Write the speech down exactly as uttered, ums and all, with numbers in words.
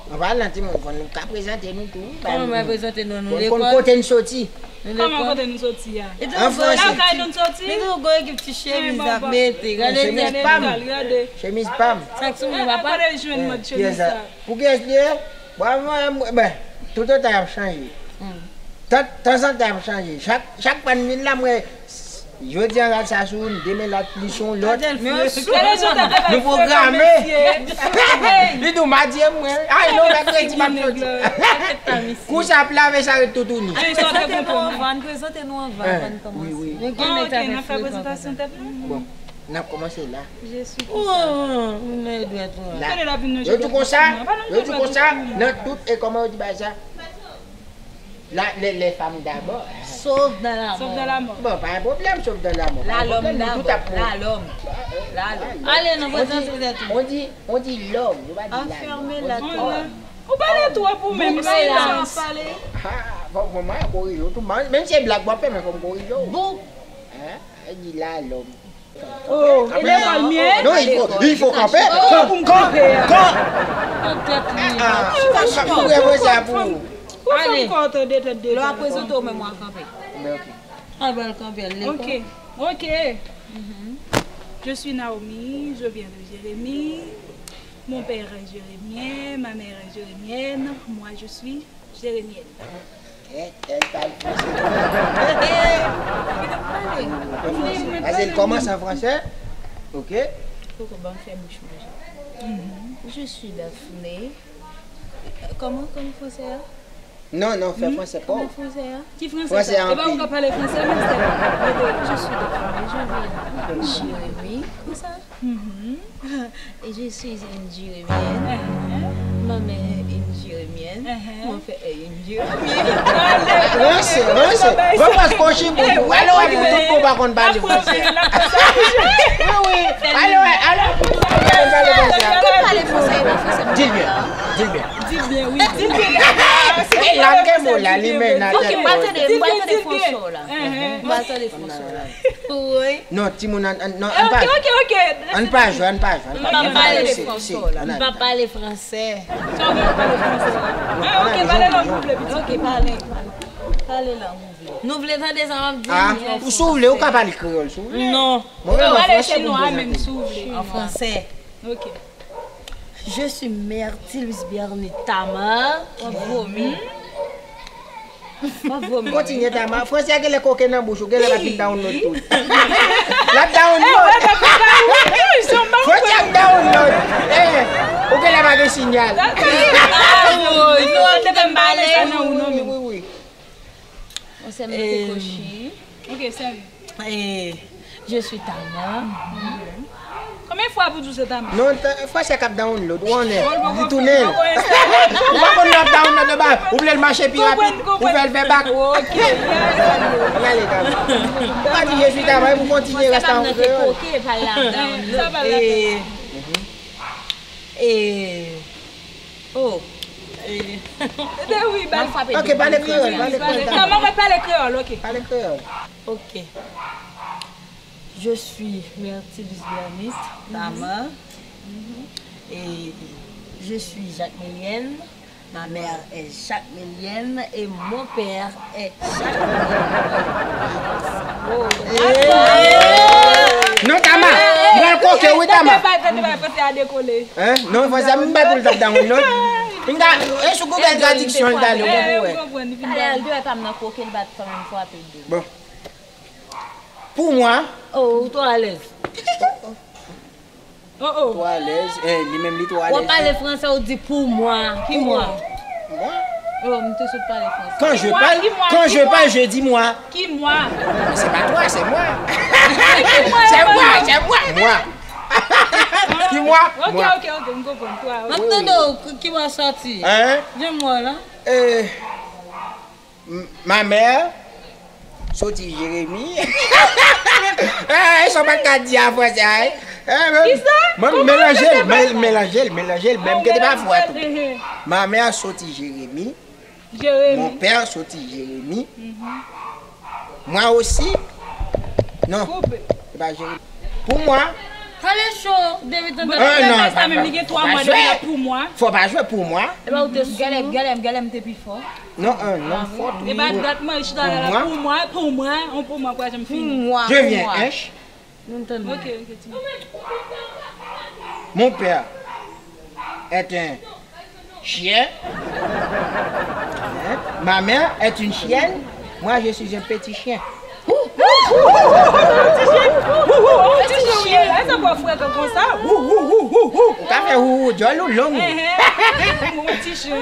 An palan, timoun, fò nou ka prezante nou tou, wi, ba nou. Kòman nou prezante nou? Nou lekòl? Fò n konn kote n soti. Nou lekòl? Kòman kote nou soti a? An franse. Lakay nou n soti? Li di w gon ekip ti chemiz l ap mete. Gade chemiz pa m. Chemiz pa m. Sa k sou mwen, papa? Kote l jwenn mòd chemiz sa? Pou kiyès li ye? Bon, mwen, mwen, ben, toutotan y ap chanje. Tan, tanzantan y ap chanje. Chak, chak fwa n vin la, mwen, jodi a rad sa sou youn, demen l ap plis yon lòt. Nou pwograme. Li di w, "Madye mwen." Ay, non, mèkredi m ap soti. Kou sa ap lave, sa ret toutouni. Prezante nou anvan, prezante nou anvan, avan n kòmanse. Wi, wi. Nou gen nèg k ap fè pretantasyon tèt nou. Bon, n ap kòmanse la. Je suis qui ça? Oh, mwen dwèt ou. La. Yo di konsa, yo di konsa, nan tout, e kòman yo di bagay sa? La, les, les femmes d'abord. Sauf dans la mort. Sauf dans la mort. Bon, pa gen pwoblèm, sauf dans la mort. Pa gen pwoblèm, nou tout ap mouri. La, l'homme d'abord. La, l'homme. La, l'homme. Ale, nou prezante tèt nou. On dit, on dit l'homme, yo pa di la. Enferme la tou. Ou pale twòp ou menm, silans. Ah, fòk mwen, mwen korije w tou. Menm si se blag w ap fè, men fò m korije w. Bon. Hein? Yo di la, l'homme. Oh, e lekòl m ye? Non, il faut, il faut camper. Oh, pou m kanpe. Kan, kan. Tèt li. Ah, ah, pou repoze a pou ou. Pou fè m kò tande tèt de. Lè w ap prezante w menm w a kanpe. Ben, ok. A, ba l kanpe, al lekòl. Ok, ok. Je suis Naomi, je viens de Jérémie. Mon père est jérémien, ma mère est jérémienne, moi je suis jérémienne. Kèt, èl pale franse. Pase l kòmanse an franse. Ok. Poko ban m fè bouch manje. Je suis Daphné. Kòman, kòman franse a? Non, non, fè franse pa w. Kòman franse a? Ki franse? Franse a anpil. E pa ou ka pale franse, men se. Je suis Daphné, je viens de Jérémie. Konsa? Et je suis une Jérémienne. Ma mère est une Jérémienne. Mon père est une Jérémienne. Ranse, ranse. Mwen panse kochi pou ou. Alò, wè pou tout bon pa konn pale franse. Wi, wi. Alò, alò, pou tout bon pa konn pale franse. Di l byen, di l byen. Di l byen, wi. E la m gen mo la, li men nan tèt mwen. Ok, m pral tande, m pral tande franse w la. M pral tande franse w la. Wi. Non, timoun, an, an, non, an pa, ok, ok, ok. An pa jwe, an pa jwe, an pa jwe. M pa pale franse. M pa pale franse. Sa w gen pale franse? Ah, ok, pale lang ou vle, pitit. Ok, pale, pale. Pale lang ou vle. Nou vle tande sa w ap di? Ah, si w vle, ou ka pale kreyòl, si w vle. Non. Mwen, ou pale chinwa menm, si w vle. An franse. Ok. Je suis Myrtille Biarnit Tama, qui vomit. Kontinye, Tama. Franse a genlè koke nan bouch ou, genlè l ap vin download tou. L ap download. Franse ap download. Eh, ou genlè pa gen sinyal. Wi, wi, wi. Mon sè m rele Kochi. Ok, sè m. Eh, je suis Tama. Konbyen fwa pou di w se Tama? Non, franse k ap download, ou konnen. Li tounen. Ou pa konn lè w ap download anba, ou vle l mache pi rapid, ou fè l fè bak. Ok. Ann ale, Tama. Ou pa di je suis Tama, epi w kontinye rès la an kreyòl. Franse ap nan te koke, pa l ap download. Eh, eh, oh. Eh. Ok, pale kreyòl, pale kreyòl. Tama, mwen pale kreyòl, ok. Pale kreyòl. Ok. Je suis Myrtille Biarnit Tama. Et je suis Jacmelienne. Ma mère est Jacmelienne et mon père est Jacmelienne. Non, Tama, mwen koke, wi, Tama. Tande, bay, tande, bay, franse a dekole. Hein? Non, franse a, m bay pou l t ap download. Pinga, e sou Google Traduction l t ale, ou konn wè. Talè a, l te wè pa m nan koke, l bat kanmenm fwape l de. Bon. Pour moi. Oh, ou twò alèz. Oh, oh. Twò alèz. Eh, li menm li twò alèz. W ap pale franse, ou di pour moi. Ki mwa? Moi? Oh, m te sot pale franse. Quand je parle, quand je parle, je dis moi. Ki mwa? Mais c'est pas toi, c'est moi. C'est moi, c'est moi, moi. Ki mwa? Ok, ok, ok, m konprann. Twa, ok. M ap tande w, ki mwa sòti? Hein? Di m mwa la. Eh, M-, ma mère soti Jeremi. Ah, e sa w pa t ka di a franse a, wi. Kisa? Mwen melanje l, melanje l, melanje l, menm ke te pa fwa tou. Ma mère soti Jeremi. Jeremi. Mon père soti Jeremi. Moi aussi. Non. Se pa Jeremi. Pour moi, Pale cho, David, tande. Bon, Euh, non, sa menm li gen twa mwa depi la pou mwa. Fò pa jwe pou mwa. Epa ou te sou. Gèlè, gèlè, gèlè m te pi fò. Non, un homme fort. E ba dat mwen chita la la pou mwa, pou mwa, on pou mwa kwa janm fini. Mwa. Je viens, hein. Nou tande. Ok, ok, ti mwen. Mon père est un chien. Hein? Ma mère est une chienne. Moi, je suis un petit chien. Ti chien, e sa pou frekan konsa. Ou ka fè ou djòl ou long. Ti chien.